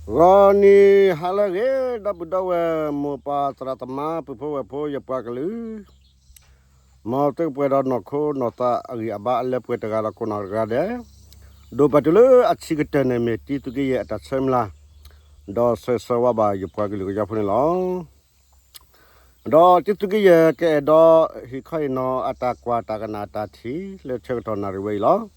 ဂီၤနံၤဟါလၢအဂ့ၤ ဒီပုၢ်ဒီဝဲၢ် မိၢ်ပၢ်သရၣ်သမါ ပုၢ်ဖိဝဲၢ်ဖိ ယပှၤကလုာ်, မ်သုကပှဲၤဒီးနီၢ်ခိနီၢ်သးအဂံၢ်အဘါအလၢပှဲၤတဂၤဒီးကိးနီၢ်ဂၤဒဲး, ဒိၣ်ပာ်တုၤလၢအဆံးကတၢၢ်န့ၣ်မ့ၢ်တံသုးက့ယဲၢ်အတၢ်ဆၢမုၢ်လၢ်, ဒီးဆၢဂ့ၤဆၢဝါဘၣ်ယပှၤကလုာ်ကညီဖိန့ၣ်လီၤ. ဒီးတံသုးက့ယဲၢ်ကအဲၣ်ဒိးဟ့ၣ်ခီဟ့ၣ်နီၤအတၢ်ကွၢ်တၢ်ကနၣ်အတၢ်ထံၣ်လၢဆၢကတီၢ်နၣ်ရံၣ်ဝဲအံၤလီၤ.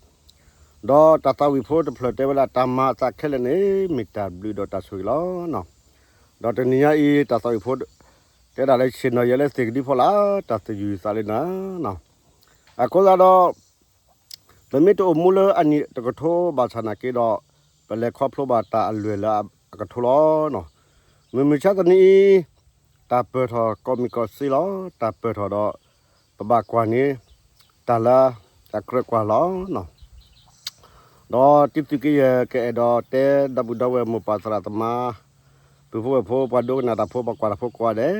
ဒီးတၢ်သးဝံၣ်ဖိတဖျၢၣ်တဲဝဲဒၣ် တၢ်မၤအသးခဲလၢာ်န့ၣ် မ့ၢ်တၢ်ဘျုးဒီးတၢ်ဆိၣ်ဂ့ၤလီၤ. ဒီးတနံၤညါအံၤ တၢ်သးဝံၣ်ဖိ တဲဒၣ်လၢဆ့ၣ်နီၤယဲလၢသ့ၣ်ကဒံဖိလၢ တၢ်သယုၢ်သးလၢနၤ, အဃိသတးဒီး ပမ့ၢ်တအိၣ်မူလၢအနံၣ်တကထိဘၣ်ဆၣ်နာ်က့ဒီး ပလဲၤခီဖျိဘၣ်တၢ်အလွဲၢ်လၢအကထိလီၤ. မုၢ်မဆါတနံၤအံၤ တၢ်ပၢၢ်ထီၣ်ကိးမံၤကိးစ့လီၤ. တၢ်ပၢၢ်ထီၣ်ဒီး ပဘၣ်ကွၢ်န့ၣ် တၢ်လၢအကြၢးကွၢ်လီၤ. ဒီးတံသုးက့ယဲၢ်ကအဲၣ်ဒိးတဲ ဒီပုၢ်ဒီဝဲၢ်မိၢ်ပၢ်သရၣ်သမါ ပုၢ်ဖိဝဲၢ်ဖိ ပှၤဒိကနၣ်တၢ်ဖိ ပှၤကွၢ်တၢ်ဖိကိးဂၤဒဲး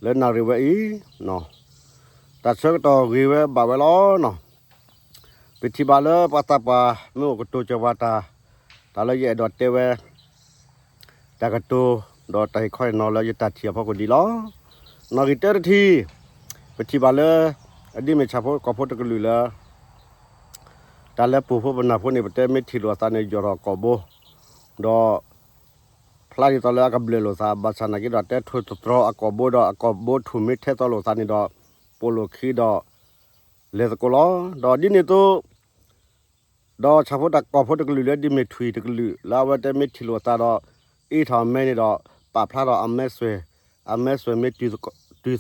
လၢနၣ်ရံၣ်ဝဲအံၤ တၢ်ဆၢကတီၢ်ဂ့ၤဝဲဘၣ်ဝဲလီၤ. ပထံၣ်ဘၣ်လၢပှၤသးပှၢ်မ့ၢ်အိၣ်ကတိၤစၢၤပှၤတၢ်, တၢ်လၢယအဲၣ်ဒိးတဲဝဲ တၢ်ကတိၤ ဒီးတၢ်ဟ့ၣ်ခီဟ့ၣ်နီၤလၢယတၢ်ထံၣ်အဖီခိၣ်ဒ်လီၤ. နီၣ်ဂံၢ်တၢတထံၣ်, ပထံၣ်ဘၣ်လၢ အဒ်မ့ၢ်ဆၣ်ဖိကီၢ်ဖိတကလုာ်လၢ တၢ်လၢပူၤဖိပနၢ်ဖိန့ၣ် ပတဲမ့ၢ်ထံၣ်လိာ်အသးန့ၣ် ယီၢ်ထီၣ်ကိာ်ဘိ, ဒီး ဖျါဒ်သိးလၢအကဘျၢၣ်လိာ်သး ဘၣ်ဆၣ်နာ်က့ဒီး တဲထိၣ်သတြီၤအကိာ်ဘိဒီး အကိာ်ဘိထူၣ်မ့ၢ်ထဲသိးလိာ်သးန့ၣ်ဒီး ပိာ်လိာ်ခံဒီး လဲၤသကိးလီၤ. ဒီးဒ်န့ၣ်အသိး ဒီးဆၣ်ဖိတၢ်ကီၢ်ဖိတကလုာ်လၢဒ်မ့ၢ်ထွံၣ်တကလုာ် လၢအဝဲတဲမ့ၢ်ထံၣ်လိာ်သးဒီး အ့ၣ်ထီၣ်အမဲန့ၣ်ဒီး ပာ်ဖျါထီၣ်အမဲစွဲၢ်, အမဲစွဲၢ်မ့ၢ်တုၤသီၣ်ဒီး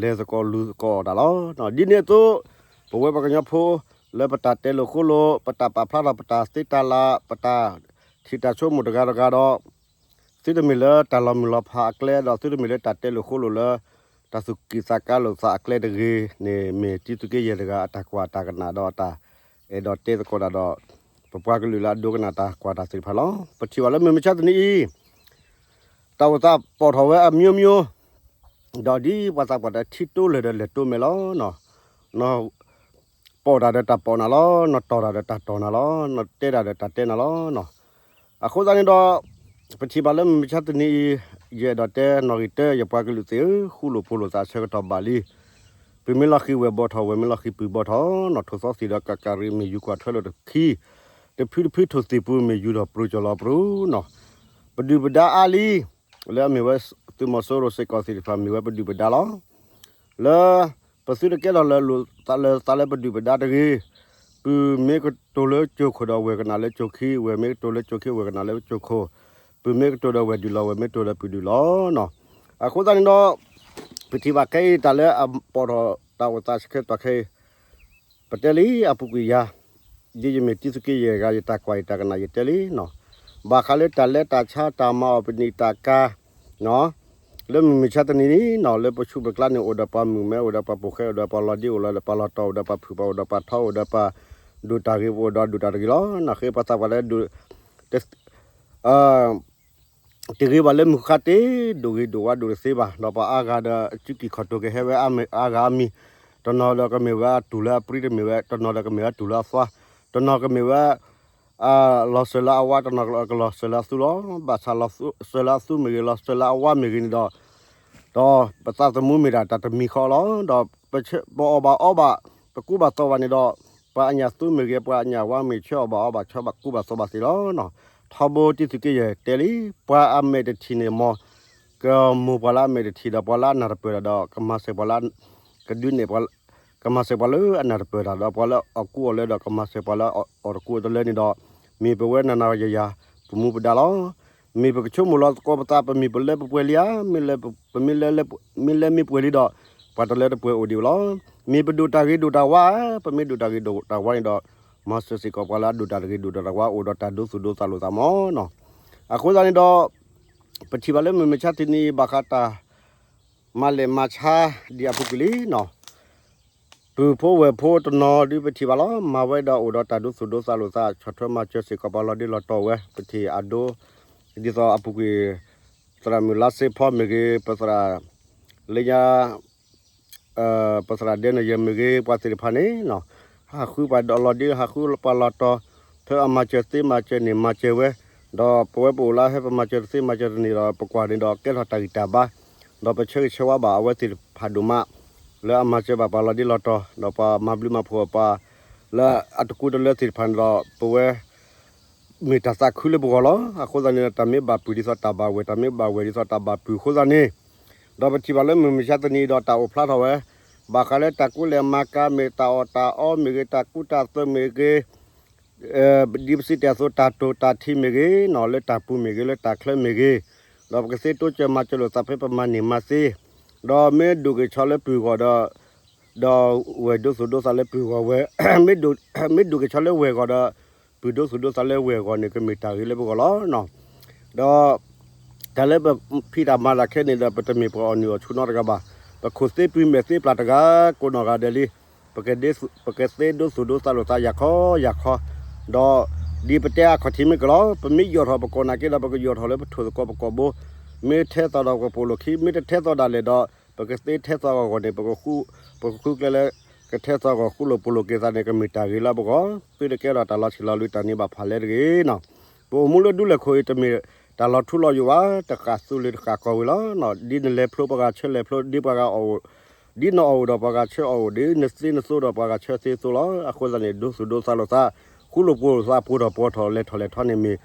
လဲၤသကိးလူၤသကိးအီၤတၢ်လီၤ. ဒ်န့ၣ်အသိး ပဝဲပှၤကညီဖိ လၢပတၢ်တဲလိာ်ဃိလိာ် ပတၢ်ပာ်ဖျါထီၣ်ပတၢ်သ့တၢ်လၢ် ပတၢ်ထံၣ်တၢ်ဆိကမိၣ်တဂၤတဂၤဒီး သုတမ့ၢ်လၢတၢ်လီၤမုၢ်လီၤဖးအကျဲ ဒီးသုတမ့ၢ်လၢတၢ်တဲလိာ်ဃိလိာ်လၢ တၢ်သူၣ်ကံၢ်သးကါလိာ်သးအကျဲတဂ့ၤန့ၣ် မ့ၢ်တံသုးက့ယဲၢ်တဂၤအတၢ်ကွၢ်တၢ်ကနၣ်ဒီးအတၢ်အဲၣ်ဒိးတဲသကိးတၢ်ဒီး ပပှၤကလုာ်လၢအဒိကနၣ်တၢ်ကွၢ်တၢ်သ့ၣ်တဖၣ်လီၤ. ပထံၣ်ဘၣ်လၢမုၢ်မဆါတနံၤအံၤ တၢ်အိၣ်သးပိာ်ထီၣ်ဝဲအမျိုးမျိုး ဒီးဒ်ပှၤသးပှၢ်တဲ ထံတိလဲၢ်ဒီးလဲၢ်တိမဲာ်လီၤ. နပိာ်တၢ်ဒီးတၢ်ပိာ်နၤလီၤ, နတီၢ်တၢ်ဒီးတၢ်တီၢ်နၤလီၤ, နတဲတၢ်ဒီးတၢ်တဲနၤလီၤ. အဃိသတးန့ၣ်ဒီး ပထံၣ်ဘၣ်လၢမုၢ်မဆါတနံၤအံၤ ယအဲၣ်ဒိးတဲနီၣ်ဂံၢ်တၢ ယပှၤကလုာ်သ့ၣ်ဧၢ, ဃူလိာ်ဖိးလိာ်သးဆၢကတီၢ်ဘၣ်လံ. ပမ့ၢ်လီၤဃံၤဝဲၢ်ဘီထီၣ်, ဝဲၢ်မ့ၢ်လီၤဃံၤပုၢ်ဘီထီၣ်, နီၢ်ထိၣ်သီသံၣ်ဒီးကးကးရံ မ့ၢ်ယူၤကွၢ်ထွဲလိာ်တခံ, တဖုတဖုထိၣ်သံၣ်ပူၤ မ့ၢ်ယူၤထီၣ်ပြူၤကၠီၤလီၤပြူၤနီၤ. ပဒုၣ်ပဒါအါလံ လၢအမ့ၢ်ဝဲသုးမီၤစိရိၤစ့ၢ်ကီးသ့ၣ်တဖၣ် မ့ၢ်ဝဲပဒုၣ်ပဒါလီၤ. လၢ ပသုတကဲထီၣ်လၢလိာ်သးလၢပဒုၣ်ပဒါတဂ့ၤ, ပုၢ်မ့ၢ်ကတိၤလၢကၠိခိၣ်ဒီးဝဲၢ်ကနၣ်လၢကၠိခံ, ဝဲၢ်မ့ၢ်ကတိၤလၢကၠိခံ ဝဲၢ်ကနၣ်လၢကၠိခိၣ်, ပုၢ်မ့ၢ်ကတိၤဒီးဝဲၢ်ဒုၣ်လီၤ, ဝဲၢ်မ့ၢ်ကတိၤဒီးပုၢ်ဒုၣ်လီၤနီၤ. အဃိသတးန့ၣ်ဒီး ပထံၣ်ဘၣ်ခဲအံၤ တၢ်လၢအပိာ်ထီၣ်တၢ်အိၣ်သးဆၢကတီၢ်ခဲအံၤ ပတဲလံအပူၤကွံာ်ယၤ, ဒ်ယမ့ၢ်တံသုးက့ယဲၢ်တဂၤ ယတၢ်ကွၢ်ယတၢ်ကနၣ်ယတဲလံနီၤ. ဘၣ်ဃးလၢတၢ်လဲၤတၢ်ဆါ တၢ်မၤအီၣ်ပနံာ်တၢ်ကၤနီၤ, လၢမုၢ်မဆါတနံၤန့ၣ်နီၤ လၢပဆူၣ်ပကျါန့ၣ် အိၣ်ဒီးပှၤမုၣ်မဲ အိၣ်ဒီးပှၤပိာ်ဃဲ အိၣ်ဒီးပှၤလီၤဒ့ အိၣ်ဒီးပှၤလီၤတီၤ အိၣ်ဒီးပှၤဖုၣ်ပှၤ အိၣ်ဒီးပှၤထီ အိၣ်ဒီးပှၤဒိၣ်တၢ်ဂ့ၤ အိၣ်ဒီးဒိၣ်တၢ်တဂ့ၤလီၤ. နဃ့ပှၤသးပှၢ်လၢ တဂ့ၤဘၣ်လၢမုၢ်ဃါတ့ၢ် ဒိၣ်ဂ့ၤဒိၣ်ဝါဒိၣ်တသ့ဘၣ်, ဒီးပှၤအါဂၤဒီး အစုကံၢ်ခီၣ်တိၤကဟဲဝဲအါဂၤအါမံၤ, တနီၤဒီးကမ့ၢ်ဝဲအတူၢ်လၢအပြံ တမ့ၢ်ဝဲ တနီၤဒီးကမ့ၢ်ဝဲအတူၢ်လၢအသွါ, တနီၤကမ့ၢ်ဝဲ လီၤစၢၤလၢအဝါ, တနီၤကလီၤစၢၤလၢအသူလီၤ. ဘၣ်ဆၣ်လီၤစၢၤလၢအသူမ့ၢ်ဂ့ၤ လီၤစၢၤလၢအဝါမ့ၢ်ဂ့ၤန့ၣ်ဒီး ဒီးပသးသမူမ့ၢ်ဒၣ်တၢ်တမံၤဃီလီၤ. ဒီးပအီၣ်ဘၣ်အီဘၣ် ပကူဘၣ်သိးဘၣ်န့ၣ်ဒီး ပှၤအညၣ်သူမ့ၢ်ဂ့ၤ ပှၤအညၣ်ဝါမ့ၢ်ဂ့ၤ ဆၢအီၣ်ဘၣ်အီဘၣ် ဆၢဘၣ်ကူဘၣ်သိးဘၣ်သ့လီၤ. ထီဘိတံသုးက့ယဲၢ်တဲလံ, ပှၤအမဲာ်တထံၣ်န့ၣ်မ့ၢ် ကမိၢ်ပှၤလၢအမဲာ်တထံၣ်ဒီး ပှၤလၢအနၢ်တပၢၢ်တၢ်ဒီး ကမၤစၢၤပှၤလၢ ကဒုးနဲၣ်ပှၤ ကမၤစၢၤပှၤလၢအနၢ်တပၢၢ်တၢ်ဒီး ပှၤလၢအီၣ်ကူအီၣ်လၢဒီး ကမၤစၢၤပှၤလၢအီၣ်တကူအီတလၢန့ၣ်ဒီး မ့ၢ်ပဝဲနၤနၤယၤယၤ ပမူပဒါလီၤ. မ့ၢ်ပကဆိကမိၣ်လီၤသကိးပသး ပမ့ၢ်ပလဲၤပပှဲၤလံဧါ, မ့ၢ်လဲၤ ပမ့ၢ်လဲၤမ့ၢ်ပှဲၤလံဒီး ပှၤတလၢတပှဲၤအိၣ်ဒံးလီၤ. မ့ၢ်ပဒိၣ်တၢ်ဂ့ၤဒိၣ်တၢ်ဝါဧါ, ပမ့ၢ်ဒိၣ်တၢ်ဂ့ၤဒိၣ်တၢ်ဝါန့ၣ်ဒီး မၤစၢၤစ့ၢ်ကီးပှၤလၢအဒိၣ်တၢ်ဂ့ၤဒိၣ်တၢ်ဝါ အိၣ်ဒီးတၢ်ဒိသူၣ်ဒိသးလိာ်သးမ့ၢ်နီၤ. အဃိသတးန့ၣ်ဒီး ပထံၣ်ဘၣ်လၢမုၢ်မဆါတနံၤအံၤ ဘၣ်ဃးတၢ် မၤလဲၢ်မၤဆါဒံးအပူၤကွံာ်လံနီၤ. ပုၢ်ဖိဝဲၢ်ဖိတနီၤဒုးပထံၣ်ဘၣ်လီၤ. မၤဝဲဒီးအိၣ်ဒီးတၢ်ဒိသူၣ်ဒိသးလိာ်သး ဆီၣ်ထွဲမၤစၢၤစ့ၢ်ကီးပှၤလီၤဒ့လီၤတီၢ်ဝဲ ပထံၣ်အဒိ ဒ်သိးအပူၤကွံာ် သရၣ်မုၣ်လါစ့ဖီမ့ၢ်ဂ့ၤ ပသရၣ် လၢညါ ပသရၣ်ဒဲနီၢ်ယဲၢ်မ့ၢ်ဂ့ၤ ပှၤသ့ၣ်တဖၣ်န့ၣ်နီၤ ဟးဃုပှၤဒီးလီၤဒ့ ဟးဃုပှၤလီၤတီၢ် ဖဲအမၤစၢၤသ့မၤစၢၤန့ၣ် မၤစၢၤဝဲ ဒီးပဝဲပအိၣ်လၢဟဲပမၤစၢၤတသ့မၤစၢၤတန့ၢ်ဒီး ပကွၢ်န့ၣ်ဒီးကဲထီၣ်တၢ်ဂံၢ်တၢ်ဘါ, ဒီးပဆၢဂ့ၤဆၢဝါဘၣ်အဝဲသ့ၣ်တဖၣ်ဒိၣ်မး လၢအမၤစၢၤဘၣ်ပှၤလီၤဒ့လီၤတီၤ ဒီးပှၤမၤဘျုးမၤဖှိၣ်ပှၤ လၢအတကူတလၢသ့ၣ်တဖၣ်န့ၣ်ဒီး ပဝဲ မ့ၢ်တၢ်သးခုလၢပဂီၢ်လီၤ. အဃိသတးန့ၣ်ဒီး တၢ်မ့ၢ်ဘၣ်ပုၢ်ဒ်သိးတၢ်ဘၣ်ဝဲၢ်, တၢ်မ့ၢ်ဘၣ်ဝဲၢ်ဒ်သိးတၢ်ဘၣ်ပုၢ်အဃိသတးန့ၣ်, ဒီးပထံၣ်ဘၣ်လၢမုၢ်မဆါတနံၤအံၤဒီးတၢ်အိၣ်ဖျါထီၣ်ဝဲ, ဘၣ်ဃးလၢတၢ်ကူလဲၢ်မၤကၤမ့ၢ်ဂ့ၤ, တၢ်အီၣ်တၢ်အီမ့ၢ်ဂ့ၤ, တၢ်ကူတၢ်သိးမ့ၢ်ဂ့ၤ, ဒ်ပစံးတ့ၢ်အသိးတၢ်တိာ်တၢ်ထံးမ့ၢ်ဂ့ၤ, လၢတၢ်ပူၤမ့ၢ်ဂ့ၤ, လၢတၢ်ချၢမ့ၢ်ဂ့ၤ, ဒီးပကသ့တိစၢၤမၤစၢၤလိာ်သးဖဲပမၤန့ၢ်မၤသ့, ဒီးမ့ၢ်ဒိၣ်က့ၤဆီလၢပုၢ်ဂီၢ်ဒီး ဒီးဝဲၢ်ဒိသူၣ်ဒိသးလၢပုၢ်ဂီၢ်ဝဲ, မ့ၢ်ဒိၣ်က့ၤဆီလၢဝဲၢ်ဂီၢ်ဒီး ပုၢ်ဒိသူၣ်ဒိသးလၢဝဲၢ်ဂီၢ်န့ၣ် ကမ့ၢ်တၢ်ဂ့ၤလၢပဂီၢ်လီၤ. ဒီး တၢ်လၢပဖံးတၢ်မၤတၢ်ခဲအံၤန့ၣ်ဒီး ပတမ့ၢ်ပှၤအီၣ်နုၢ်အီၣ်ဆူၣ်နီတဂၤဘၣ်. ပခိၣ်သ့ပုၢ်မဲာ်သ့ပျၢ်တဂၤကိးနီၢ်ဂၤဒဲးလံ. ပကသ့ဒိသူၣ်ဒိသးလိာ်သးယၤခီယၤခီ, ဒီးဒ်ပတဲအါခီၣ်ထံးမ့ၢ်ကလီၤ, ပမ့ၢ်ယီၢ်ထီၣ်ပကိာ်နာ်က့ဒီး ပကယီၢ်ထီၣ်လၢပထိၣ်သကိးပကိာ်ဘိ, မ့ၢ်ထဲသိးဒီးပပိာ်လိာ်ခံ, မ့ၢ်တထဲသိးဒၣ်လဲာ်ဒီး ပကသ့ထဲသိးအဂီၢ်န့ၣ် ပကဃုကျဲလၢ ကထဲသိးအဂီၢ်ဃူလိာ်ပိာ်လိာ်က့ၤသးန့ၣ် ကမ့ၢ်တၢ်ဂ့ၤလၢပဂီၢ်, သုတကဲထီၣ်တၢ်လီၤဆံးလီၤလံတၢ်န့ၣ်ဘၣ်ဖးလဲတဂ့ၤနီၤ. ပအိၣ်မူလၢဒူလၢၢ်ခိၣ်အံၤ တမ့ၢ်တၢ်လီၤထူလီၤယိာ်ဘၣ်, တဃၣ်သူလ့ၤတဃၣ်ကီၢ်ဝ့ၤလီၤ. ဒ်နလဲၤဖျိပှၤဂၤဆၢလဲၤဖျိ, ဒ်ပှၤဂၤအီၣ်အိၣ်, ဒ်နအီၣ်အိၣ်ဒီးပှၤဂၤဆၢအီၣ်အိၣ်, ဒ်နသ့နသိဒီးပှၤဂၤဆၢသ့သိလီၤ. အဃိသတးန့ၣ် ဒိသူၣ်ဒိသးလိာ်သး, ဃူလိာ်ပိာ်လိာ်သး ပှဲၤထီၣ်ပှဲၤထီၣ်လဲၤထီၣ်လဲၤထီန့ၣ်မ့ၢ်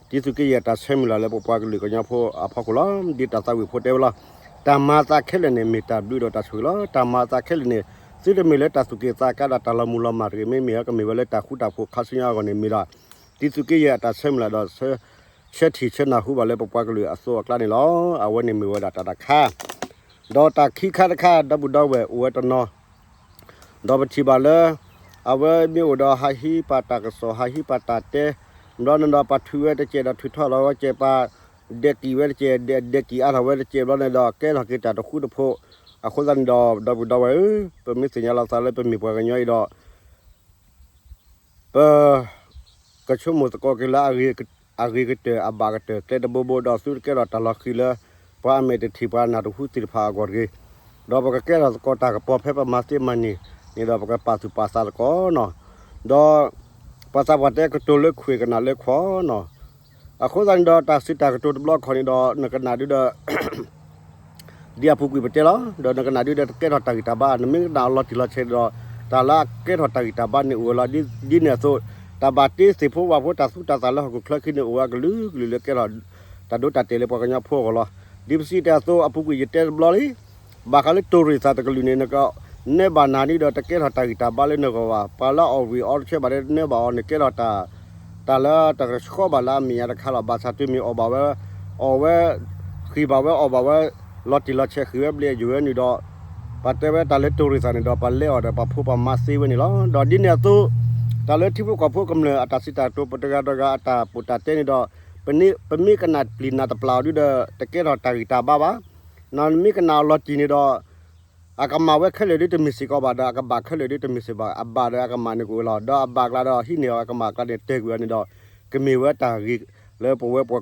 တံသုးက့ယဲၢ်အတၢ်ဆၢမုၢ်လၢ်လၢပပှၤကလုာ်ကညီဖိအဖီခိၣ်လီၤ. ဒ်တၢ်သးဝံၣ်ဖိတဲဝဲလီၤ, တၢ်မၤအသးခဲလၢာ်န့ၣ် မ့ၢ်တၢ်ဘျုးဒီးတၢ်ဆိၣ်ဂ့ၤလီၤ. တၢ်မၤအသးခဲလၢာ်န့ၣ် သုတမ့ၢ်လၢတၢ်သူၣ်က့ၣ်သးကါဒီးတၢ်လီၤမုၢ်လီၤမၢ်တဂ့ၤ, မ့မ့ၢ်ကမ့ၢ်ဝဲလၢတၢ်ဃူတၢ်ဖိးခါဆူညါအဂီၢ်န့ၣ်မ့ၢ်ဒီး တံသုးက့ယဲၢ်အတၢ်ဆၢမုၢ်လၢ်ဒီး ဆၢထံၣ်ဆၢနၢ်ဟူဘၣ်လၢပပှၤကလုာ်အသိးအကျါန့ၣ်လီၤ. အဝဲန့ၣ်မ့ၢ်ဝဲဒၣ်တၢ်တခါ ဒီးတၢ်ခံခါတခါ ဒီပုၢ်ဒီဝဲၢ်အိၣ်ဝဲတနီၤ ဒီးပထံၣ်ဘၣ်လၢ အဝဲမ့ၢ်အိၣ်ဒီးဟးဟံးပာ်တၢ်ကစီၣ် ဟးဟံးပာ်တၢ်တဲ, ဘျီန့ၣ်ဒီးပှၤထုးဝဲတကဲးဒီးထုးထီၣ်လီၤဝဲတကဲး, ပှၤဒဲးကံၣ်ဝဲတကဲး, ဒဲးကံၣ်အါထီၣ်ဝဲတကဲး, ဘျီန့ၣ်ဒီးကဲထီၣ်က့ၤတၢ်တဃူတဖိး, အဃိသတးန့ၣ်ဒီး ဒီပုၢ်ဒီဝဲၢ်ဧၢ, ပမ့ၢ်သ့ၣ်ညါလီၤသးလၢပမ့ၢ်ပှၤကညီအံၤဒီး ပ ကဆိကမိၣ်သကိးက့ၤလၢ အဂ့ၤကတၢၢ်အဘၣ်ကတၢၢ်ကျဲတဘိဘိဒီး သုတကဲထီၣ်တၢ်လီၤဃံၤလၢ ပှၤအမဲာ်တထံၣ်ပှၤနၢ်တဟူသ့ၣ်တဖၣ်အဂီၢ်တဂ့ၤ, ဒီးပကကဲထီၣ်သကိးတၢ်ကပီၤဖဲပမၤသ့မၤန့ၢ်န့ၣ်ဒီး ပကပာ်သူၣ်ပာ်သးသကိးနီၤ, ဒီး ပှၤသးပှၢ်တဲကတိၤလၢခွံၣ်ကနၣ်လၢခွီၣ်နီၤ, အဃိသတးန့ၣ်ဒီး တၢ်စံးတၢ်ကတိၤတဘျီခီၣ်န့ၣ်ဒီး နကနၣ်ဒုဒီး ဒ်အပူၤကွံာ်ပတဲလီၤ, ဒီးနကနၣ်ဒုဒီးတကဲထီၣ်တၢ်ဂံၢ်တၢ်ဘါ, နမ့ၢ်ကနၣ်အီၤလီၤတံၢ်လီၤဆဲးဒီး တၢ်လၢအကဲထီၣ်တၢ်ဂံၢ်တၢ်ဘါန့ၣ်အိၣ်ဝဲလီၤ. ဒ်န့ၣ်အသိး တၢ်ဘၣ်တ့သ့ၣ်ဖိဝၣ်ဖိ တၢ်သူတၢ်သၣ်လၢဟီၣ်ခိၣ်ချၢခံန့ၣ် အိၣ်ဝဲအကလုာ်ကလုာ်လၢကဲထီၣ် တၢ်ဒိတၢ်တဲာ်လၢပှၤကညီဖိအဂီၢ်လီၤ. ဒ်ပစံးတ့ၢ်အသိး အပူၤကွံာ်ယတဲတဘျီလံ ဘၣ်ဃးလၢတိၢ်ရ့ၣ်သၣ်တကလုာ်န့ၣ် နက နဲဘၣ်နၤန့ၣ်ဒီး တကဲထီၣ်တၢ်ဂံၢ်တၢ်ဘါလၢနဂီၢ်ဘၣ်. ပှၤလၢအီၣ်ဝံၣ်အီတဆၢဘၣ်ဒီး နဲဘၣ်အီၤန့ၣ် ကဲထီၣ်တၢ် တၢ်လၢတကဆှီဘၣ်လၢအမဲာ်ညါတခါလီၤ. ဘၣ်ဆၣ်တုၤမ့ၢ်အီၣ်ဘၣ်ဝဲ အီၣ်ဝဲ ဃံၢ်ဘၣ်ဝဲအီၣ်ဘၣ်ဝဲ လီၤတံၢ်လီၤဆဲးဃံးဝဲဘျ့အယိာ်ဝဲန့ၣ်ဒီး ပှၤတဲဝဲတၢ်လၢတိၢ်ရ့ၣ်သၣ်န့ၣ်ဒီး ပှၤလဲအီၤဒီးပှၤဖိပှၤမါသ့ဝဲန့ၣ်လီၤ. ဒီးဒ်န့ၣ်အသိး တၢ်လၢထံဖိကီၢ်ဖိကမျၢၢ်အတၢ်စံးတၢ်ကတိၤ ပတဂၤတဂၤအတၢ်ပိာ်တၢ်တဲန့ၣ်ဒီး ပမ့ၢ်ကနၣ်ပျံၤနၢ်တပျၢ်အီၤဒုဒီး တကဲထီၣ်တၢ်ဂံၢ်တၢ်ဘါဘၣ်. နမ့ၢ်ကနၣ်အီၤလီၤတံၢ်န့ၣ်ဒီး အကမၣ်ဝဲခဲလၢာ်ဒုတမ့ၢ်စ့ၢ်ကီးဘၣ်ဒီး အကဘၣ်ခဲလၢာ်ဒုတမ့ၢ်စ့ၢ်ဘၣ်, အဘၣ်ဒီးအကမၣ်န့ၣ်ကအိၣ်ဝဲလီၤ. ဒီးအဘၣ်အကျါဒီးဟံးန့ၢ်အီၤအကမၣ်အကျါန့ၣ် တၢၢ်ကွံာ်အီၤန့ၣ်ဒီး ကမ့ၢ်ဝဲတၢ်ဂ့ၤလၢပဝဲပပှၤ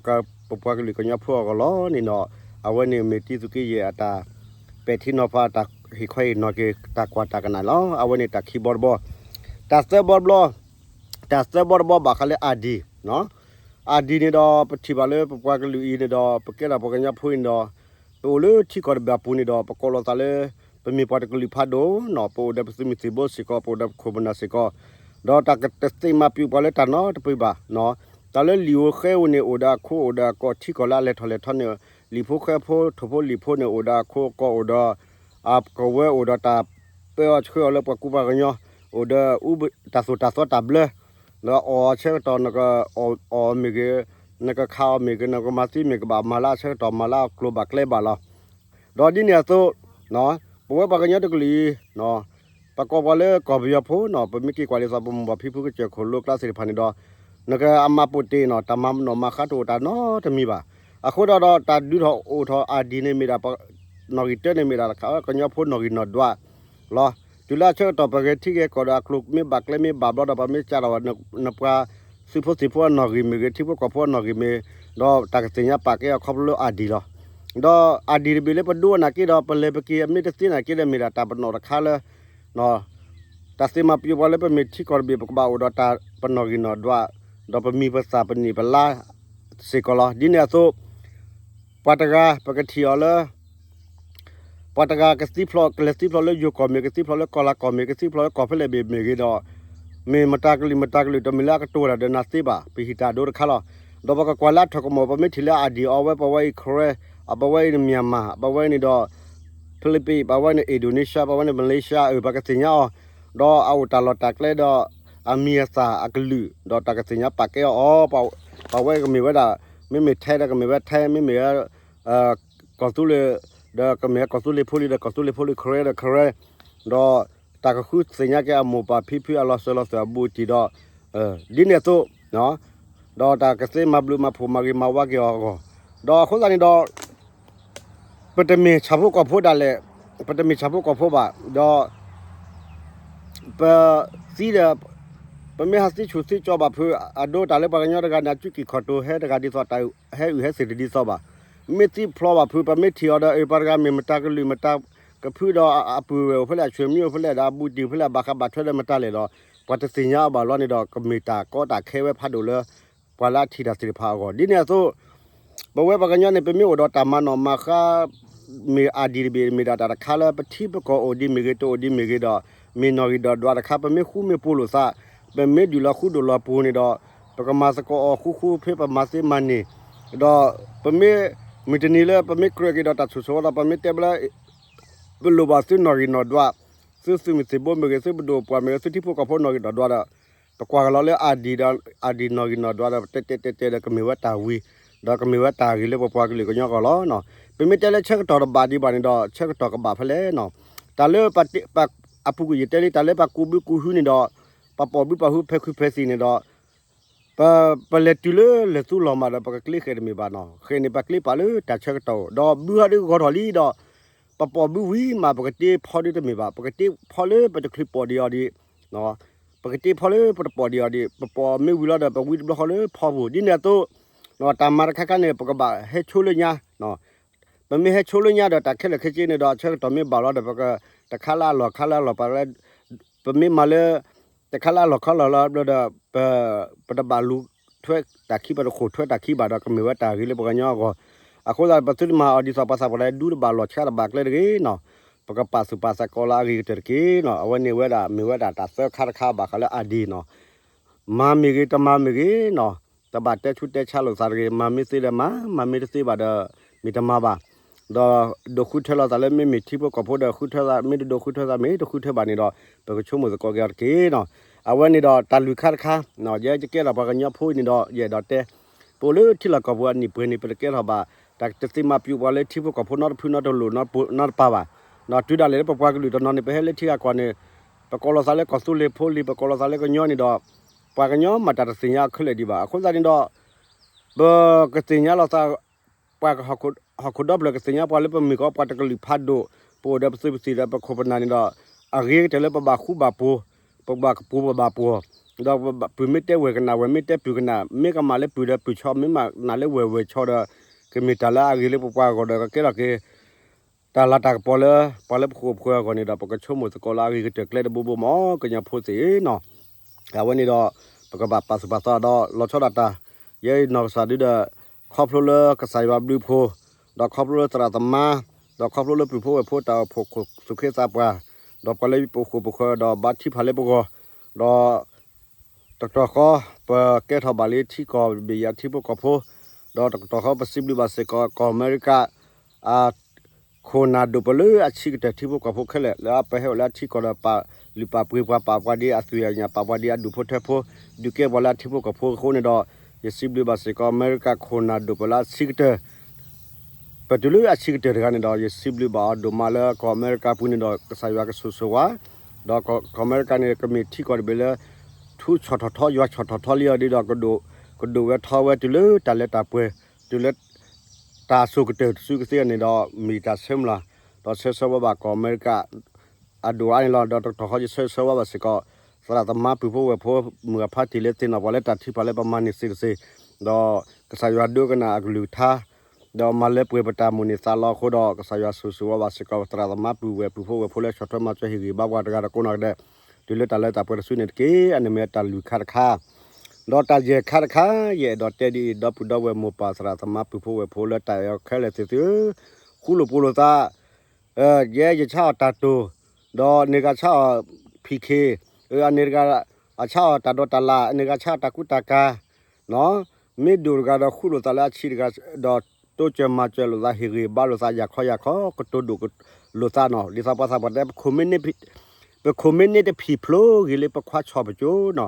ကလုာ်ကညီဖိအဂီၢ်လီၤန့ၣ်ဒီး အဝဲန့ၣ်မ့ၢ်တံသုးက့ယဲၢ်အတၢ်ပဲာ်ထံနီၤဖး တၢ်ဟ့ၣ်ခီဟ့ၣ်နီၤက့ၤတၢ်ကွၢ်တၢ်ကနၣ်လီၤ. အဝဲန့ၣ်တၢ်ခံဘီတဘီ, တၢ်သၢဘီတဘီ, တၢ်သၢဘီတဘီဘၣ်ဃးလၢ ID နီၤ ID န့ၣ်ဒီး ပထံၣ်ဘၣ်လၢပပှၤကလုာ်အံၤန့ၣ်ဒီး ပကဲထီၣ်ပှၤကညီဖိအံၤန့ၣ်ဒီး ပအိၣ်လၢထံကီၢ်တဘ့ၣ်အပူၤန့ၣ်ဒီး ပကိးလီၤသးလၢ ပမ့ၢ်ပှၤတကလုာ်ဖးဒိၣ်နီၤ, ပအိၣ်ဒီးပသုးမုၢ်သံၣ်ဘိစ့ၢ်ကီး, ပအိၣ်ဒီးပခိၣ်ပနၢ်စ့ၢ်ကီး, ဒီးတၢ်ကတသ့မၤပျံၤပှၤလၢတၢ်နီတပၢၢ်ဘၣ်နီၤ. တၢ်လၢလံာ်ဧိၤဃဲဧိၤန့ၣ် အိၣ်ဒီးအခိၣ်အိၣ်ဒီးအကီၢ်, ထံကီၢ်လၢအလဲၤထီၣ်လဲၤထီန့ၣ် လံာ်ဖိဃဲဖိ ထိၣ်ဖိလံာ်ဖိန့ၣ် အိၣ်ဒီးအခိၣ်အကီၢ်, အိၣ်ဒီး အကဝဲအိၣ်ဒီးတၢ်ပၢအီၤဆှၢအီၤလၢပှၤကူပှၤကညီ, အိၣ်ဒီးတၢ်သိၣ်တၢ်သီတၢ်ဘျၢ, ဒီးအီၣ်အဆၢကတီၢ် နကအီၣ်မ့ၢ်ဂ့ၤ, နကခးအီၤမ့ၢ်ဂ့ၤ, နကမၤသံမ့ၢ်ဂ့ၤ ကဘၣ်မၤလၢအဆၢကတီၢ် မၤလၢအကျိၤဘၣ်ကျဲဘၣ်လီၤ. ဒီးဒ်န့ၣ်အသိး ပဝဲပှၤကညီတကလုာ်အံၤ ပကိးပှၤလၢကီၢ်ပယီၤဖိနီၤ, ပမ့ၢ်က့ၤကွၢ်လံာ်သး ပမိၢ်ပၢ်ဖံဖုကစၢၢ်ခိၣ်လိကျါသ့ၣ်တဖၣ်န့ၣ်ဒီး နကအမၤပိာ်တ့ၢ်နီၤ, တၢ်မၤနီၣ်မၤဃါတအိၣ်တၢ်နီတမံၤဘၣ်. အဃိဒီး တၢ်ဒုးထီၣ်အိၣ်ထီၣ် ID န့ၣ်မ့ၢ်ဒၣ် နီၣ်ဂံၢ်တၢန့ၣ်မ့ၢ်ဒၣ် ကညီဖိနီၣ်ဂံၢ်နီၣ်ဒွးလီၤ. တုၤလၢအဆၢကတီၢ် ပဂဲၤထံဂဲၤကီၢ်ဒီးအကျိၤမ့ၢ်ဘၣ်ကျဲမ့ၢ်ဘၣ်ဘျီဒီး ပမ့ၢ်ကးထီၣ်ဝဲ နပှၤသုးဖိသံၣ်ဖိအနီၣ်ဂံၢ်မ့ၢ်ဂ့ၤ, ထံဖိကီၢ်ဖိအနီၣ်ဂံၢ်မ့ၢ်, ဒီးတၢ်ကသ့ၣ်ညါပာ်ကဲအီၤခီဖျိလၢ ID လီၤ. ဒီး ID တဘ့ၣ်လၢပဒိကနၣ်က့ဒီး ပလဲၤပက့ၤအမ့ၢ်တသ့နာ်က့ဒီး မ့ၢ်ဒၣ်တၢ်ပနီၣ်တခါလၢ တၢ်သ့မၤပျံၤပှၤလၢပမ့ၢ်ထံကီၢ်တဘ့ၣ် ပကဘၣ်အိၣ်ဒီးတၢ်ပနီၣ်ဂံၢ်နီၣ်ဒွး, ဒီးပမံၤပသၣ်ပနံၣ်ပလါ, စ့ၢ်ကီးလီၤ. ဒ်န့ၣ်အသိး ပှၤတဂၤပကထံၣ်အီၤလၢ ပှၤတဂၤကသံဖျိး ကလဲၤသံဖျိးလၢယိၤကီၢ်မ့ၢ် ကသံဖျိးလၢကီၢ်လၤကီၢ်မ့ၢ် ကသံဖျိးလၢကီၢ်လၤကီၢ်မ့ၢ် ကသံဖျိးလၢကီၢ်ဖဲလဲၣ်မ့ၢ်မ့ၢ်ဂ့ၤဒီး မ့ၢ်မတၤကလုာ်မတၤကလုာ် တမ့ၢ်လၢအကတိၤတၢ်ဒီးနၤသ့ဘၣ် ပဟံးတၢ်ဒိတခါလီၤ. ဒီးပကကွၢ်လၢအထီၣ်ကမီၤ ပမ့ၢ်ထံၣ်လၢအဒံၣ်အီဝဲ ပဝဲအံၤ Karen အပဝဲအံၤန့ၣ် Myanmar အပဝဲန့ၣ်ဒီး Philippines ပဝဲန့ၣ် Indonesia ပဝဲန့ၣ် Malaysia အၢ ပှၤကသ့ၣ်ညါအီၤ ဒီးအအိၣ်တၢ်လီၢ်တၢ်ကျဲဒီး အမံၤအသၣ်အကလုာ် ဒီးတၢ်ကသ့ၣ်ညါပာ်ကဲအီၤအီၤ ပဝဲကမ့ၢ်ဝဲဒၣ် မ့မ့ၢ်ထဲဒီးကမ့ၢ်ဝဲထဲ မ့မ့ၢ် ကီၢ်သူလ့ၤ ဒီးကမ့ၢ်ကီၢ်သူလ့ၤဖိလံဒီးကီၢ်သူလ့ၤဖိလံ Karen ဒီး Karen ဒီးတၢ်ကဃုသ့ၣ်ညါက့ၤအမိၢ်ပၢ်ဖံဖုအလီၤစၢၤလီၤသွဲၣ်အဘူးအတံၢ်ဒီး ဒ်န့ၣ်အသိး ဒီးတၢ်ကသ့မၤဘျုးမၤဖှိၣ်မၤဂ့ၤမၤဝါက့ၤအီၤအဂီၢ် ဒီးအဃိသတးန့ၣ်ဒီး ပတမ့ၢ်ဆၣ်ဖိကီၢ်ဖိဒၣ်လဲာ် ပတမ့ၢ်ဆၣ်ဖိကီၢ်ဖိဘၣ် ဒီး ပသံဒီး ပမ့ၢ်ဟးသံဆူၣ်သံကၠီဘၣ်ဖုး အဒိတၢ်လၢပှၤကညီတဂၤန့ၣ် အစုကံၢ်ခီၣ်တိၤဟဲတဂၤဒ်သိး တၢ်ဟဲအုၣ်ဟဲသ့ၣ်တဒ်သိးဘၣ်. မ့ၢ်သံဖျိးဘၣ်ဖုး ပမ့ၢ်ထံၣ်အီၤဒီး အၢ ပှၤတဂၤမ့ၢ်မတၤကလုာ်မတၤကဖုဒီး အပုၢ်ဝဲၢ်အိၣ်ဖဲလဲၣ် အဆွေမျိုးအိၣ်ဖဲလဲၣ်ဒီး အဘူးတံၢ်ဖဲလဲၣ် ဘၣ်ဃးဘၣ်ထွဲဒီးမတၤလဲၣ်ဒီး ပှၤတသ့ၣ်ညါအီၤဘၣ်လီၤန့ၣ်ဒီး ကမ့ၢ်တၢ်ကီတၢ်ခဲဝဲဖးဒိၣ်လၢ ပှၤလၢအထံၣ်တၢ်သ့ၣ်တဖၣ်အဂီၢ် ဒ်န့ၣ်အသိး ပဝဲပှၤကညီန့ၣ် ပမ့ၢ်အိၣ်ဒီးတၢ်မၤနီၣ်မၤဃါ မ့ၢ်အဒံၣ်တဘ့ၣ် မ့ၢ်ဒၣ်တၢ်တခါလၢ ပထံပကီၢ်အိၣ်ဒံးမ့ၢ်ဂ့ၤ တအိၣ်ဒံးမ့ၢ်ဂ့ၤဒီး မ့ၢ်နီၣ်ဂံၢ်ဒီးဒွးတခါ ပမ့ၢ်ဃူမ့ၢ်ဖိးလိာ်သး ပမ့ၢ်ဒုၣ်လီၤဃူဒိၣ်လီၤပှီၤန့ၣ်ဒီး ပကမၤသကိးအီၤဃူဃူ ဖဲပမၤသ့မၤန့ၢ် ဒီးပမ့ၢ် မုၢ်တနံၤလၢပမ့ၢ်ကြၢးက့ၤဒီးတၢ်ဆိၣ်ဆိၣ်ဝဲဒီး ပမ့ၢ်တဲဘၣ်လၢ ပလိၣ်ဘၣ်သုနီၣ်ဂံၢ်နီၣ်ဒွး သုသုးမုၢ်သံၣ်ဘိမ့ၢ်ဂ့ၤ သုပဒိၣ်ပှၢ်မ့ၢ်ဂ့ၤ သုထံဖိကီၢ်ဖိနီၣ်ဂံၢ်နီၣ်ဒွးဒီး ပကွၢ်ကလီၤလၢအဒံၣ်ဒီး အဒံၣ်နီၣ်ဂံၢ်နီၣ်ဒွးဒီး တဲတဲတဲတဲဒီး ကမ့ၢ်ဝဲတၢ်ဝံၤ ဒီးကမ့ၢ်ဝဲတၢ်ဂ့ၤလၢပပှၤကလုာ်ကညီအဂီၢ်လီၤ. ပမ့ၢ်တဲလၢဆၢကတီၢ်တဘၣ်ဒံးဘၣ်န့ၣ်ဒီး ဆၢကတီၢ်ကဘၣ်ဖဲလဲၣ်နီၤ. တၢ်လၢ အပူၤကွံာ်ယတဲလံ တၢ်လၢပှၤကူးဘုကူးဟုန့ၣ်ဒီး ပှၤပိာ်ဘုပှၤဟုဖဲခုဖဲသံၣ်န့ၣ်ဒီး ပ ပလဲၤတုၤလၢလဲၤသူလီၤမးဒီး ပကကျ့ဃဲၤတမ့ၢ်ဘၣ်နီၤ. ဃဲၤန့ၣ် ပကျ့ပာ်လၢတၢ်ဆၢကတီၢ် ဒီးဘုဟီဒုဂီၤထီၣ်လံဒီး ပပိာ်ဘုဝံၤမး ပကတ့ဖီဒုတမ့ၢ်ဘၣ် ပကတ့ဖီလၢပတချုးပိာ်ဒံးအီၤဒံး ပကတ့ဖီလၢပတပိာ်ဒံးအီၤဒံး ပပိာ်မ့ၢ်ဝံၤလီၤဒီး ပဝံတဘျီဃီလၢဖီပူၤ ဒ်န့ၣ်အသိး တၢ်မၤတခါခါန့ၣ် ပကဘၣ်ဟဲဆိလၢညါ ပမ့ၢ်ဟဲဆိလၢညါဒီး တၢ်ခဲလၢာ်ခဲဆ့န့ၣ်ဒီး ဆၢကတီၢ်မ့ၢ်ဘၣ်လီၤဒီး ပကတခါလၢအလီၢ်ခါလၢအလီၢ်ပာ်လၢ ပမ့ၢ်မၤလၢ တခါလၢအလီၢ်ခါလီၢ်လီၤဘျီဒီး ပ ပတဘၣ်လူၤထွဲတၢ်ခံဘၣ် တဃိၣ်ထွဲတၢ်ခံဘၣ်ဒီး ကမ့ၢ်ဝဲတၢ်ဂ့ၤလၢပှၤကညီအဂီၢ်. အဃိသတး ပသုတမၤအီၤဒ်သိးပှၤသးပှၢ်တၢ်ဒူတဘၣ်လီၢ်ဆှါတဘၣ်ကျဲတဂ့ၤနီၤ. ပကပာ်သူၣ်ပာ်သးကိးလၢအဂ့ၤကတၢၢ်တက့ၢ်နီၤ. အဝဲန့ၣ်ဝဲဒၣ် မ့ၢ်ဝဲဒၣ်တၢ်သၢခါတခါဘၣ်ဃးလၢအဒံၣ်နီၤ. မၤမ့ၢ်ဂ့ၤ တမၤမ့ၢ်ဂ့ၤနီၤ, တဘၣ်တဲဆူးတဲဆါလိာ်သးတဂ့ၤ. မၤမ့ၢ်သ့ဒီးမၤ, မၤမ့ၢ်တသ့ဘၣ်ဒီး မ့ၢ်တမၤဘၣ်. ဒီးဒိးဃုထၢလိာ်သးလၢ မ့မ့ၢ်ထံဖိကီၢ်ဖိဒီးဃုထၢသး, မ့ၢ်တဒိးဃုထၢသး မ့ၢ်တဃုထၢဘၣ်န့ၣ်ဒီး ပကဆိကမိၣ်သကိးက့ၤအီၤတက့ၢ်နီၤ. အဝဲန့ၣ်ဒီးတၢ်လုၢ်ခါတခါ, ယဲယကဲထီၣ်ပှၤကညီဖိန့ၣ်ဒီး ယအဲၣ်ဒိးတဲ, ပအိၣ်လၢထံလီၢ်ကီၢ်ပူၤအနံၣ်ပှဲၤန့ၣ် ပတကဲထီၣ်ဘၣ် တၢ်တသ့မၤပျူးပှၤလၢထံဖိကီၢ်ဖိနီတဖုနီတလိၣ်နီတပၤဘၣ်. တုၤဒၣ်လဲာ်လၢပပှၤကလုာ်တနီၤန့ၣ် ပဟဲလၢထံဂၤကီၢ်န့ၣ် ပကိးလီၤသးလၢကီၢ်သူလ့ၤဖိလံၤ ပကိးလီၤသးလၢကညီန့ၣ်ဒီး ပှၤကညီမၤတၢ်တသ့ၣ်ညါအီၤခဲလၢာ်ဒံးဘၣ်. အဃိသတးန့ၣ်ဒီး ပကသ့ၣ်ညါလီၤသး ပှၤဟီၣ်ခိၣ်ဒီဖျၢၣ်ကသ့ၣ်ညါပှၤလၢပမ့ၢ်ကီး ပှၤတကလုာ်ဖးဒိၣ်, ပအိၣ်ဒီးပသုးပသံၣ်ဒီးပခိၣ်ပနၢ်န့ၣ်ဒီး အဂ့ၤကတၢၢ်လၢပဘၣ်ဃူဘၣ်ဖိး, ပဘၣ်ကပူၤပဘၣ်ပှီၤ, ဒီးပုၢ်မ့ၢ်တဲဝဲၢ်ကနၣ် ဝဲၢ်မ့ၢ်တဲပုၢ်ကနၣ်, မ့ၢ်ကမၣ်လၢပုၢ်ဒီးပုၢ်ဆီ မ့ၢ်ကမၣ်လၢဝဲၢ် ဝဲၢ်ဆီဒီး ကမ့ၢ်တၢ်လၢအဂ့ၤလၢပပှၤအဂီၢ်ဒီး ကကဲထီၣ်က့ၤ တၢ်လၤတၢ်ကပီၤလၢ ပှၤလၢပဃိၣ်ပဃၢၤအဂီၢ်န့ၣ်ဒီး ပကဆိကမိၣ်သကိးလၢအဂ့ၤကတၢၢ်ကျဲတဘိဘိမး ကညီဖိသ့ၣ်နီၤ. အဝဲန့ၣ်ဒီး ပကဘၣ်ပာ်သူၣ်ပာ်သးဒီး လီၤဆီဒၣ်တၢ် ယဲအံၤနီၢ်ကစၢ်ဒုဒီး ခီဖျိလၢကစၢ်ယွၤဘျုးဖှိၣ်, ဒီးခီဖျိလၢသရၣ်သမါ, ဒီးခီဖျိလၢပုၢ်ဖိဝဲၢ်ဖိတၢ်အိၣ်ဖှိၣ်သူၣ်က့သးပှၢ်, ဒီးပှၤလၢပဃိၣ်ပဃၢၤဒီးဘါထုကဖၣ်လၢပဂီၢ်, ဒီး တကတီၢ်ဃီ ပကဲထီၣ်ဘၣ်လံထံကီၢ်ဘ့ၣ်ယၤထံဖိကီၢ်ဖိ, ဒီးတကတီၢ်ဃီပစံးဘျုးဘၣ်စ့ၢ်ကီး ကီၢ်အမဲရကၤ အခိၣ်နၢ်ဒိၣ်ပှၤလၢအဆံးကတၢၢ်ထံဖိကီၢ်ဖိခဲလၢာ် လၢအပဟဲအိၣ်လၢအထံကီၢ်ဒီး ပာ်လုၢ်ပာ်ပှ့ၤပှၤ ပာ်ပှၤဒ်အသွံၣ်အညၣ် ပာ်ပှၤဒ်အဒူၣ်ဖိထၢဖိ, ဒုးကဲပှၤလၢအထံဖိကီၢ်ဖိအဃိန့ၣ်ဒီး ယစံးဘျုးဘၣ်စ့ၢ်ကီး အမဲရကၤခိၣ်နၢ်ဒိၣ်ပှၤလၢအဆံးကတၢၢ် ပတုၤလၢအဆံးကတၢၢ်တဂၤန့ၣ်ဒီး ယစံးဘျုးဘၣ်အီၤဒိၣ်မးလၢကီၢ်အမဲရကၤပူၤန့ၣ်ဒီး ကစၢ်ယွၤကဆိၣ်ဂ့ၤဝဲ, ဒီးကီၢ်အမဲရကၤန့ၣ် ကမ့ၢ်ထံကီၢ်တဘ့ၣ်လၢ ထူဆီၣ်ထီၣ်ထီ ယွၤဆီၣ်ထီၣ်ထီလံအီၤဒ်ဒီး ကဒိၣ်ဝဲထီဝဲတုၤလၢတၢ်လၢတၢ်ပှဲၤ တုၤလၢ တၢ်အစိၤကတၢၢ်တစုကသ့အီၤန့ၣ်ဒီး မ့ၢ်တၢ်ဆၢမုၢ်လၢ်, ဒီးဆၢဆၢဝါဘၣ်ကီၢ်အမဲရကၤ အဒိၣ်အါန့ၣ်လီၤ. ဒီးတကတီၢ်ဃီယဆၢဆၢဝါဘၣ်စ့ၢ်ကီး သရၣ်သမါပုၢ်ဖိဝဲၢ်ဖိ မုၢ်အဖါတံၢ်လၢသ့ၣ်နီၣ်ပှၤလၢတၢ်ထုကဖၣ်လၢပမၤန့ၢ်သ့တသ့, ဒီးကစၢ်ယွၤဒိကနၣ်အကလုၢ်ကထါ ဒီးမၤလၢပှဲၤပတၢ်မိၣ်န့ၢ်သးလီအဃိဒီး ကစၢ်ယွၤဆိၣ်ဂ့ၤဝဲဘၣ်စ့ၢ်ကီး သရၣ်သမါပုၢ်ဝဲၢ်ပုၢ်ဖိဝဲၢ်ဖိလၢဆီၣ်ထွဲမၤစၢၤဟ့ၣ်ဂံၢ်ဘါပှၤတဂၤဒီးကိးနီၢ်ကဒဲး တုၤလၢတၢ်လၢတၢ်ပှဲၤတစုန့ၣ်တက့ၢ်. အန့ၣ်မ့ၢ်တၢ်လုၢ်ခါတခါ ဒီးတၢ်ယဲၢ်ခါတခါ ယအဲၣ်ဒိးတဲဒ်အံၤ ဒီပုၢ်ဒီဝဲၢ်မိၢ်ပၢ်သရၣ်သမါပုၢ်ဖိဝဲၢ်ဖိလၢတၢ်အဲၣ်အီၤခဲလၢာ်သ့ၣ်သုဧၢ, ဃူလိာ်ဖိးလိာ်သး, ယဲယဆါအီၣ်တၢ်တိၢ်, ဒီးန့ၢ်ဂၤဆါအီၣ် ဖံးခ့, အန့ၣ်တဂၤ အဆါအီၣ်တၢ်ဒိးတၢ်လၣ်, န့ၢ်ဂၤဆါအီၣ်တၢ်ကူတၢ်ကၤ, မ့ၢ်ဒိၣ်တဂၤဒီးဃူလိာ်သးလၢအဆံးတဂၤ, ဒီးတိစၢၤမၤစၢၤလိာ်သး ဟ့ၣ်ဂံၢ်ဘါလိာ်သး ယၤခီယၤခီ ကတိၤဒိၣ်လိာ်သးနီၤ, ဒ်သိးပှၤသးပှၢ်တဲ ပခိၣ်မ့ၢ်န့ၢ်တဖံးဖျိဂ့ၤလၢပခွါဆီၣ်ပကၠိနီၤ,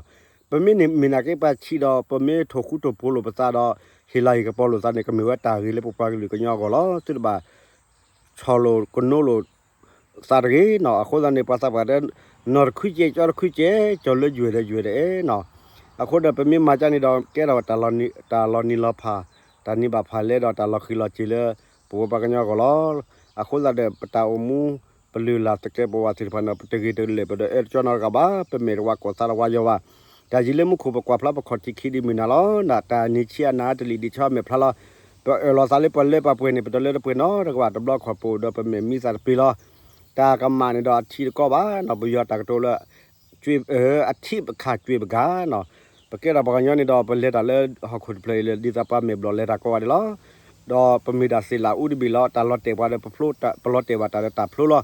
ပမ့ၢ်န့ၢ်မ့ၢ်နာ်က့ပှၤဆံးဒီး ပမ့ၢ်ထိၣ်ဃူထိၣ်ဖိးလိာ်ပသးဒီး ဟ့ၣ်လၤဟ့ၣ်ကပီၤလိာ်သးန့ၣ် ကမ့ၢ်ဝဲတၢ်ဂ့ၤလၢပပှၤကလုာ်ကညီအဂီၢ်လီၤ. သုတဘၣ် ဆီၣ်လိာ်ကနိလိာ်သးတဂ့ၤနီၤ. အဃိသတးန့ၣ် ပှၤသးပှၢ်တဲ နီၢ်တခုကဲး ကၠီတခုကဲး ကၠီၤလၢယွဲၢ်ဒီးယွဲၢ်ဒီးအဲၣ်နီၤ. အဃိဒီးပမ့ၢ်မၤကၢ်န့ၣ်ဒီး ကဲထီၣ်တၢ်လီၤနံၤလီၤဖး, တၢ်နံၤဘၣ်ဖးလဲဒီးတၢ်လီၤဃံၤလီၤစ့ၤလၢ ပဝဲပှၤကညီအဂီၢ်လီၤ. အဃိသတးဒီး ပတၢ်အိၣ်မူ ပလုၢ်လၢ်သကဲးပဝးသ့ၣ်တဖၣ်န့ၣ် ပတဂ့ၤတလဲာ် ပဒီးအဲၣ်တကၠီနီတဂၤဘၣ်, ပမဲာ်တဝါကိးသးတဝါယီၤဘၣ်. တၢ်ယံၤလၢမူခိၣ်ပကွၢ်ဖျါပခီၣ်ထံးခံဒ်မုၢ်နၤလီၤ. တၢ်နံၤဆံးအနၤတလံာ်ဒံးဆၢမဲာ်ဖျါလီၤ. ပအၢၣ်လီၤသးလၢပှၤလၢပှၤပှဲၤန့ၣ် ပတလၢတပှဲၤနီတဂၤဘၣ်, တဘျီခီၣ်ပအိၣ်ဒီးပမဲာ်မံသးတပ့ၤလီၤ. တၢ်ကမၣ်န့ၣ်ဒီးအထံးတကီၢ်ဘၣ်နီၤ, ပယီၤတၢ်ကတိၤလၢ အထံးပခးကွံာ်ပကၤနီၤ. ပကဲထီၣ်ပှၤကညီန့ၣ်ဒီး ပလဲၤတၢ်လၢဟီၣ်ခိၣ်တဖျၢၣ်အံၤလၢ ဒ်သိးပှၤမဲာ်ဘျီၣ်လဲၤတၢ်ကိးဂၤဒဲးလီၤ. ဒီးပမ့ၢ်ဒၣ်သ့ၣ်လၢအူတဘ့ၣ်လီၤ. တၢ်လီၤတဲာ်ပှၤဒီး ပလီၤတဲာ်ဘၣ်တၢ်ဒီးတၢ်ဖျိလီၤ.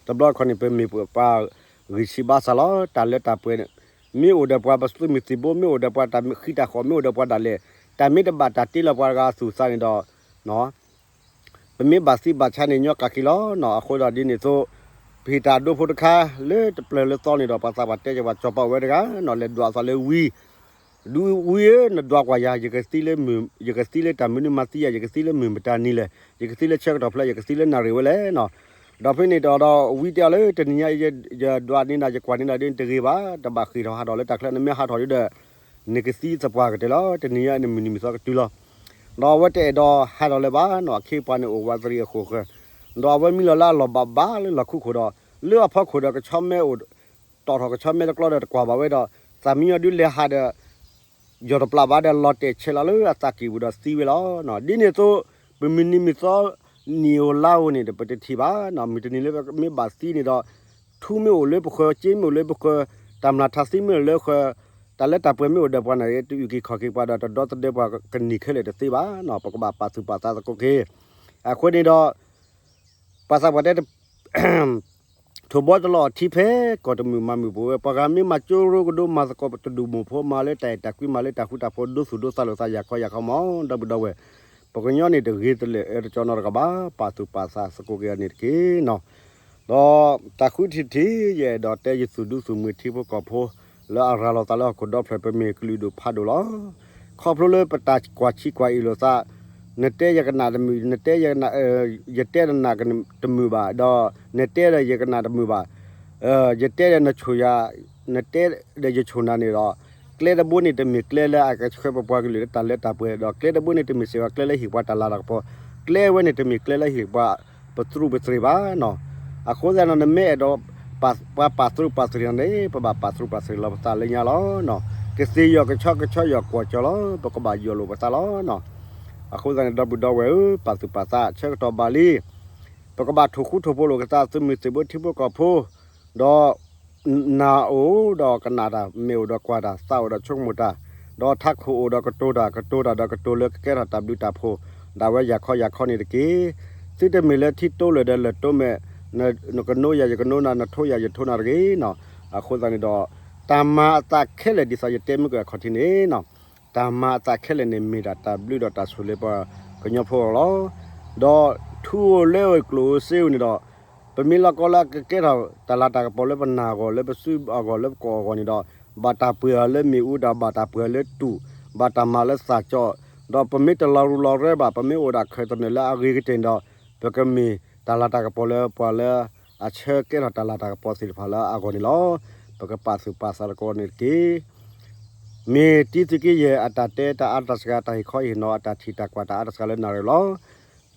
တဘျီခီန့ၣ် ပမ့ၢ်ပှၤဂံၢ်ဆံးဘါစၢ်လီၤ. တၢ်လၢတၢ်ပှဲၤ မ့ၢ်အိၣ်ဒီးပှၤပသုးမုၢ်သံၣ်ဘိ, မ့ၢ်အိၣ်ဒီးပှၤတၢ်ဃံတၢ်ဃီ, မ့ၢ်အိၣ်ဒီးပှၤဒၣ်လဲာ်, တၢ်မ့ၢ်တဘၣ်တၢ်တ့လီၤပှၤတဂၤသူၣ်သးန့ၣ်ဒီး ပမ့ၢ်ဘၣ်သံဘၣ်ဆါန့ၣ် ညီကးက့ၤလီၤနီၤ. အဃိဒီးဒ်န့ၣ်အသိး ပဟ့ၣ်တၢ်ဒိဖိတခါ လၢတပျၢၤလၢသီန့ၣ်ဒီး ပှၤသးပှၢ်တဲက့ၤပှၤ စီၤပၤဝဲတဂၤနီၤ လဲၤဒွးအသးလၢဝံ ဒုးဝံဧၢ, နဒွးကွၢ်ယၤ, ယကသံလၢမုၢ်, ယကသံလၢတၢ်မနုၤမၤသံယၤ, ယကသံလၢမနုၤမတၤနံၤလဲၣ်, ယကသံလၢဆၢကတီၢ်ဖျဲၣ်, ယကသံလၢနၣ်ရံၣ်ဝဲလဲၣ်နီၤ. ဒီးဖဲန့ၣ်ဒီး ဝံတဲအီၤလၢ တနံၤညါအံၤ ယဒွးန့ၢ်နၤ ယကွၢ်န့ၢ်နၤဒ်န့ၣ်တဂ့ၤဘၣ်, တဘၣ်ဃ့ၢ်ထီၣ်ဟးထီၣ်လၢတၢ်ချၢ, နမ့ၢ်ဟးထီၣ်ဒ်ဒီး နကသံသပှၢ်ကတၢၢ်လီၤ, တနံၤညါအံၤ နမုၢ်နံၤမုၢ်သီကတုၤလီၤ. ဒီးအဝဲတအဲၣ်ဒိးဟးထီၣ်လၢၤဘၣ်နီၤ, အခ့အပှၤန့ၣ်အိၣ်ဝးသရံးအဃိၣ်ဃၢၤ, ဒီးအဝဲမံလီၤလၢအလီၢ်ဘၣ်ဘၣ်လၢလီၢ်ခူခိၣ်ဒီး လၢအဖီခိၣ်ဒီးကဆီမဲအိၣ် တီၣ်ထီၣ်ကဆီမဲတကျီဒီးတကွၢ်ဘၣ်ဝဲဒီး သးမံညီဒုးလဲၤဟးဒီး ယီၢ်တပျၢ်ဘၣ်ဒီးလီၤတဲာ်ဆဲးလီၤလၢအသးကံၢ်ပူၤဒီးသံဝဲလီၤ. ဒ်န့ၣ်အသိး ပမုၢ်နံၤမုၢ်သီ နံၣ်ဧိၤလါဧိၤန့ၣ်ဒီး ပတထံၣ်ဘၣ်နီၤ, မုၢ်တနံၤလၢပမ့ၢ်ဘၣ်သံန့ၣ်ဒီး ထူမ့ၢ်အိၣ်လၢပဃၢၤ, စ့မ့ၢ်အိၣ်လၢပဃၢၤ, တၢ်မျၢ်ထါသံမ့ၢ်အိၣ်လၢဃၢၤ, တၢ်လၢတၢ်ပှဲၤမ့ၢ်အိၣ်ဒီးပှၤန့ၣ် တအုၣ်က့ၤခီၣ်က့ၤပှၤဒီး တဒီသဒၢပှၤကနံၣ်ခဲလၢာ်တသ့ဘၣ်နီၤ, ပကဘၣ်ပာ်သူၣ်ပာ်သးသကိးက့ၤ. အဃိန့ၣ်ဒီး ပှၤသးပှၢ်တဲ ထိၣ်ဘီတလီၤအီထံဖဲ ကီၢ်တမုာ်မၤမုာ်ပဝဲ, ပှၤဂၤမ့ၢ်မၤကၠိရိကဒိ မၤသကိးတဒူၣ်မိၢ်ဖိ မၤလၢတၢ်အဲၣ်တၢ်ကွံ မၤလၢတၢ်ဃူတၢ်ဖိး ဒိသူၣ်ဒိသးလိာ်သး ယၤခီယၤခီမး ဒီပုၢ်ဒီဝဲၢ်, ပှၤကညီန့ၣ်တဂ့ၤတလဲာ်အၢတကၠီနီတဂၤဘၣ်, ပာ်သူၣ်ပာ်သးသကိးက့ၤအီၤန့ၣ်တက့ၢ်နီၤ. ဒီးတၢ်ဃုထံၣ်ထံၣ် ယအဲၣ်ဒိးတဲယသူၣ်ဒူသူၣ်မှံၤထံဖိကီၢ်ဖိ လၢအရၤလီၤသးလၢဟီၣ်ခိၣ်ဒီဖျၢၣ် ပမ့ၢ်ကလုာ်ဒူၣ်ဖးဒိၣ်လီၤ. ခီဖျိလၢပတၢ်ကွၢ်ဆံးကွၢ်အံၤလိာ်သး နတဲယကနၣ်တမုာ်, နတဲယကနၣ်, ယတဲနနၣ်တမုာ်ဘၣ်, ဒီးနတဲဒီးယကနၣ်တမုာ်ဘၣ်, ယတဲဒီးနဆိၣ်ယၤ, နတဲဒီးယဆိၣ်နၤန့ၣ်ဒီး ကျဲတဘိန့ၣ်တမ့ၢ်ကျဲလၢအကဆှၢပပှၤကလုာ်လၢတၢ်လၢတၢ်ပှဲၤ, ဒီးကျဲတဘိန့ၣ်တမ့ၢ်စ့ၢ်ကီးကျဲလၢဟ့ၣ်ပှၤတၢ်လၤတၢ်ကပီၤ, ကျဲဝဲန့ၣ်တမ့ၢ်ကျဲလၢဟ့ၣ်ပှၤပသရူးပသရ့ၤဘၣ်နီၤ. အဃိသတးဒီး နမ့ၢ်အဲၣ်ဒိး ပှၤပာ်သရူးပာ်သရ့ၤန့ၣ် ပဘၣ်ပာ်သရူးပာ်သရ့ၤလီၤပသးလၢညါလီၤ. ကသ့ၣ်ယီၢ်ကဆီကဆီယီၢ်ကွီၢ်ကၠီလီၤ, ပကဘၣ်ယီၢ်လိာ်ပသးလီၤနီၤ. အဃိသတးန့ၣ် ဒီပုၢ်ဒီဝဲၢ်ဧၢ, ပာ်သူၣ်ပာ်သးဆၢကတီၢ်ဘၣ်လံ ပကဘၣ်ထိၣ်ဃူထိၣ်ဖိးလိာ်ကသး သုးမုၢ်သံၣ်ဘိထံဖိကီၢ်ဖိ, ဒီး နၢ်အိၣ်ဒီးကနၣ်တၢ်, မဲာ်အိၣ်ဒီးကွၢ်တၢ်, သးအိၣ်ဒီးဆိကမိၣ်တၢ်, ဒီးထးခိၣ်အိၣ်ဒီးကတိၤတၢ်, ကတိၤတၢ်ဒီးကတိၤလၢကကဲထီၣ်တၢ်ဘျုးတၢ်ဖှိၣ် ဒၣ်ဝဲယၤခီယၤခီန့ၣ်တက့ၢ်. သုတမ့ၢ်လၢထံတိလၢာ်ဒီးလၢၢ်တိမဲာ်, နကနိယၤယကနိနၤ, နထိယၤယထိနၤတဂ့ၤနီၤ. အဃိသတးန့ၣ်ဒီး တၢ်မၤအသးခဲလၢာ်ဒ်သိးယတဲမုၢ်ကအခီၣ်ထံးန့ၣ်နီၤ, တၢ်မၤအသးခဲလၢာ်န့ၣ်မ့ၢ်ဒၣ်တၢ်ဘျုးဒီးတၢ်ဆိၣ်လၢပှၤကညီဖိအဂီၢ်လီၤ. ဒီးထူဧိၤလၢဧိၤကျိၣ်ဧိၤစ့ဧိၤန့ၣ်ဒီး ပမ့ၢ်လီၢ်ကီလၢအကကဲထီၣ်တၢ်လၤတၢ်ကပီၤလၢပနၢ်အဂီၢ်, လၢပစုအဂီၢ်, လၢပကိာ်အဂီၢ်န့ၣ်ဒီး ဘၣ်တၢ်ပှ့ၤအီၤလၢမ့ၣ်အူဒီး ဘၣ်တၢ်ပှ့ၤအီၤလၢတူၢ်, ဘၣ်တၢ်မၤလၢသးကၠီ, ဒီးပမ့ၢ်တလီၤရူလီၤရၢဘၣ်, ပမ့ၢ်အိၣ်ဒၣ်ခၢၣ်သနၢၣ်လၢအဂ့ၤကတၢၢ်န့ၣ်ဒီး ပကမ့ၢ်တၢ်လၤတၢ်ကပီၤလၢပှၤလၢအဆၢကဲထီၣ်တၢ်လၤတၢ်ကပီၤသ့ၣ်တဖၣ်လၢအဂီၢ်န့ၣ်လီၤ. ပကပာ်သူၣ်ပာ်သးသကိးန့ၣ်တက့ၢ်. မ့ၢ်တံသုးက့ယဲၢ်အတၢ်တဲတၢ်အါတၢ်စှၤ တၢ်ဟ့ၣ်ခီဟ့ၣ်နီၤ အတၢ်ထံၣ်တၢ်ကွၢ်တၢ်အါတၢ်စှၤလၢနၣ်ရံၣ်လီၤ.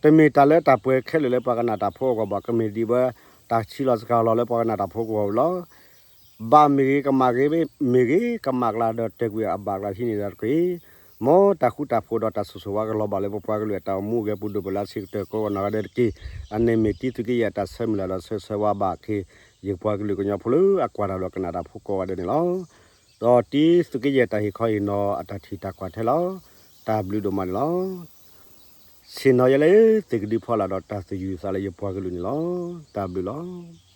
တမ့ၢ်တၢ်လၢတၢ်ပှဲၤခဲလၢာ်လၢပှၤကနၣ်တၢ်ဖိအဂီၢ်ဘၣ်, ကမ့ၢ်ဒ်ဝဲ တၢ်ဆံးလီၤစှၤလီၤလၢပှၤကနၣ်တၢ်ဖိအဂီၢ်လီၤ. ဘၣ်မ့ၢ်ဂ့ၤ, ကမၣ်ဂ့ၤမ့ၢ်ဂ့ၤ, ကမၣ်ကျါဒီးတၢၢ်ကွံာ်အဘၣ်ကျါဟံးန့ၢ်ဒၣ်တက့ၢ်. မ်တၢ်ဃူတၢ်ဖိးဒီးတၢ်စိၤစိၤဝါကလီၤဘၣ်လၢပပှၤကလုာ်အတၢ်အိၣ်မူအဂဲၤပူၤဒိၣ်ပလၢအဆံးကတၢၢ်ကိးဂၤနီၢ်ဂၤဒဲးတက့ၢ်. အန့ၣ်မ့ၢ်တံသုးက့ယဲၢ်အတၢ်ဆၢမုၢ်လၢ်ဒီးဆၢဂ့ၤဆၢဝါဘၣ်က့ၤ ယပှၤကလုာ်ကညီဖိလၢအကွၢ်တၢ်ဒီးကနၣ်တၢ်ဖိကိးဂၤဒဲးန့ၣ်လီၤ. ဒီးတံၤသူၣ်က့ယဲၢ်တၢ်ဟ့ၣ်ခီဟ့ၣ်နီၤအတၢ်ထံၣ်တၢ်ကွၢ်ထဲလီၤ. တၢ်ဘျုးဒိၣ်မးန့ၣ်လီၤ. ဆ့ၣ်နီၤယဲလၢသုကဒုးဖီလာ်ဒီးတၢ်သူၣ်ယုၢ်သးလၢယပှၤကလုာ်န့ၣ်လီၤ. တၢ်ဘျုးလီၤ.